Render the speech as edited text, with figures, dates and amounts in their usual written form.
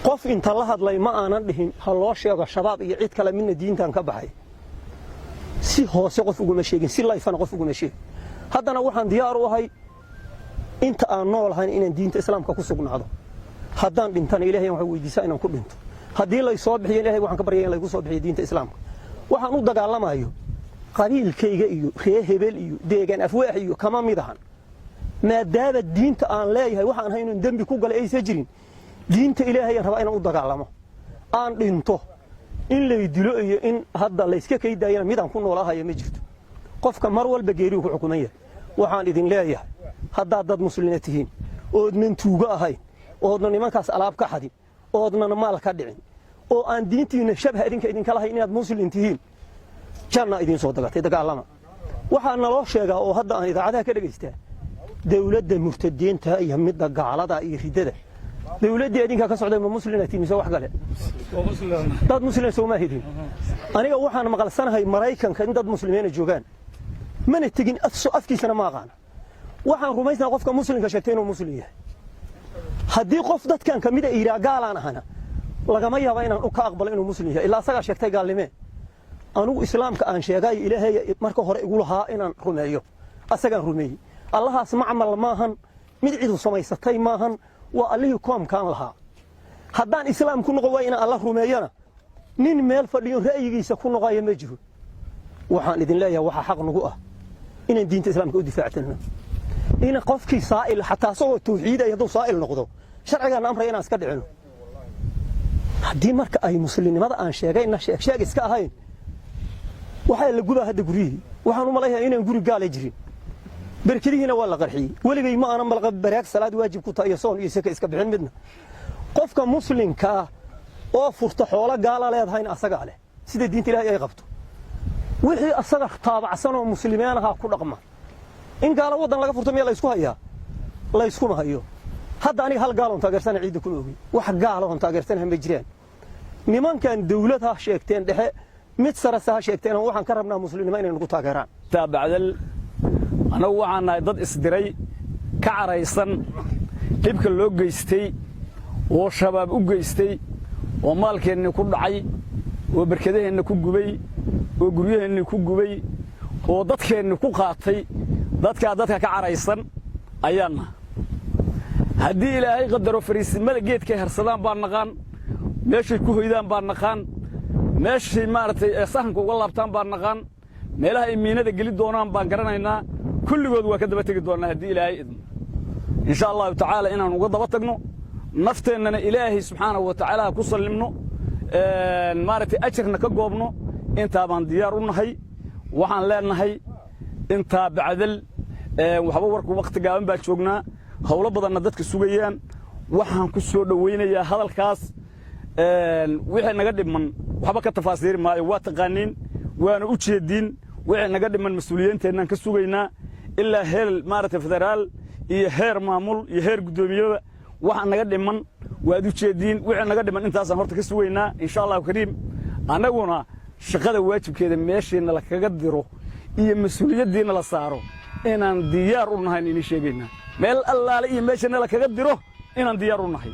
Qof inta la hadlay ma aanan dhihin ha loo sheego Shabaab iyo cid kale midna diintan ka baxay. Si hoose qof uguma sheegin, si layfana qof uguma sheegin. Haddana waxaan diyaar u ahay inta aan noolahayn inaan diinta Islaamka ku sugnaado. Haddaan dhintana, Ilahay waxaan weydiisaa inaan ku dhinto. Haddii lay soo bixiyo, Ilahay waxaan ka baryaya in laygu soo bixiyo diinta Islaamka. Waxaan u dagaalamayo qabiilkayga iyo ree hebel iyo deegaan afwaax iyo kama mid ahan. Maadaama diinta aan leeyahay waxaan haynon dembi ku galay aysan jirin, diinta Ilaahayaan rabaa inaan u dagaalamo, aan dhinto. In lay dilo iyo in hadda layska kaydaayana midaan ku noolaahaya ma jirto. Qofka mar walba geerigu ku xukuman yahay. Waxaan idin leeyahay, haddaad dad muslimiina tihiin, oodnan tuugo ahayn, oodna nimankaas alaab ka xadin, oodnan maal ka dhicin, oo aan diintiinna shabha idinka idinka lahayn inaad muslim tihiin, janna idiin soo dagatay, dagaalama. Waxaa naloo sheegaa oo hadda aan idaacadaha ka dhegaystaa dawladda murtadiinta iyo midda gaalada iyo riddada. Dawladdii idinkaa ka socday, ma muslina tihiin mise wax kale? Dad muslima sooma hidin? Aniga waxaan maqalsanahay Maraykanka in dad muslimiina joogaan. Mana tegin, afkiisana ma aqaana. Waxaan rumaysnaha qofka muslimka sheegtay inuu muslim yahay. Haddii qof dadkan ka mida yidhaa gaalaan ahana, lagama yaaba inaan ka aqbalo inuu muslim yahay, ilaa asagaa sheegtay gaalnimee. Anugu Islaamka aan sheegayo Ilaahay marka hore igu lahaa inaan rumeeyo, asagaan rumeeyey. Allahaas macmal maahan, mid cidu samaysatay maahan, waa Allihii koomkaan lahaa. Haddaan Islaam ku noqon waayo inaan Alla rumeeyana, nin meel fadhiyo ra'yigiisa ku noqoaya ma jiro. Waxaan idin leeyahay, waxaa xaq nagu ah inaan diinta Islaamka u difaactanno. In qofkii saa'il xataa asagoo tawxiidaya hadduu saa'il noqdo, sharcigaana amraya inaan iska dhicino. Haddii marka ay muslimnimada aan sheegayna sheegsheeg iska ahayn, waxaa la gubaa hadda guryihii. Waxaan u malaynayaa inaan guri gaala jirin. Berkadihiina waa la qarxiyey. Weligay ma aanan malqa baraag salaad waajib ku tahay iyo soon iyo saka iska bixin midna. Qofka muslimkaa oo furta xoolo gaala leedahayna asagaa leh, sida diinta Ilahay ay qabto. Wixii asaga taabacsan oo muslimiin ahaa ku dhaqma. In gaalo waddan laga furto miyaa laysku hayaa? Layskuma hayo. Hadda aniga hal gaaloon taageersana ciidda kuma ogi. Wax gaaloon taageersanaha ma jiraan. Nimankan dawlad ha sheegteen dhexe, mid sarase ha sheegteen, waxaan ka rabnaa muslimnimo inay nagu taageeraan. Bacdal annagu waxaan nahay dad isdiray, ka caraysan dhibka loo geystay oo Shabaab u geystay, oo maalkeennii ku dhacay, oo berkadaheenna ku gubay, oo guryaheennii ku gubay, oo dadkeenni ku qaatay. Dadkaa dadka ka caraysan ayaanna. Haddii Ilaahay qadaro, fariisimada geedkay harsadaan baan naqaan, meeshay ku hoydaan baan naqaan, meeshay maaragtay sahanka uga laabtaan baan naqaan, meelaha ay miinada geli doonaan baan garanaynaa. Kulligood waa ka daba tegi doonnaa haddii Ilaahay idmo, insha Allahu tacaala, inaan uga daba tagno, nafteennana Ilaahay subxaanahu wa tacaala ku sallimno, maaragtay, ajarna ka goobno. Intaa baan diyaar u nahay. Waxaan leenahay intaa bacdal, waxba warku wakhti gaaban baa joognaa, howlo badanna dadka sugayaan. Waxaan ku soo dhowaynayaa hadalkaas. Wixii naga dhiman waxba ka tafaasiiri maayo, waa taqaaniin waana u jeediin. Wixii naga dhiman mas-uuliyiinteennaan ka sugaynaa, ilaa heer maaragtay federaal iyo heer maamul iyo heer guddoomiyeba. Waxa naga dhiman waad u jeediin. Wixii naga dhiman intaasaan horta ka sugaynaa, insha Allahu kariim. Annaguna shaqada waajibkeeda meeshiina lakaga diro iyo mas-uuliyaddiina la saaro inaan diyaar u nahayn inii sheegaynaa. Meel allaale iyo meeshiina lakaga diro inaan diyaar u nahay.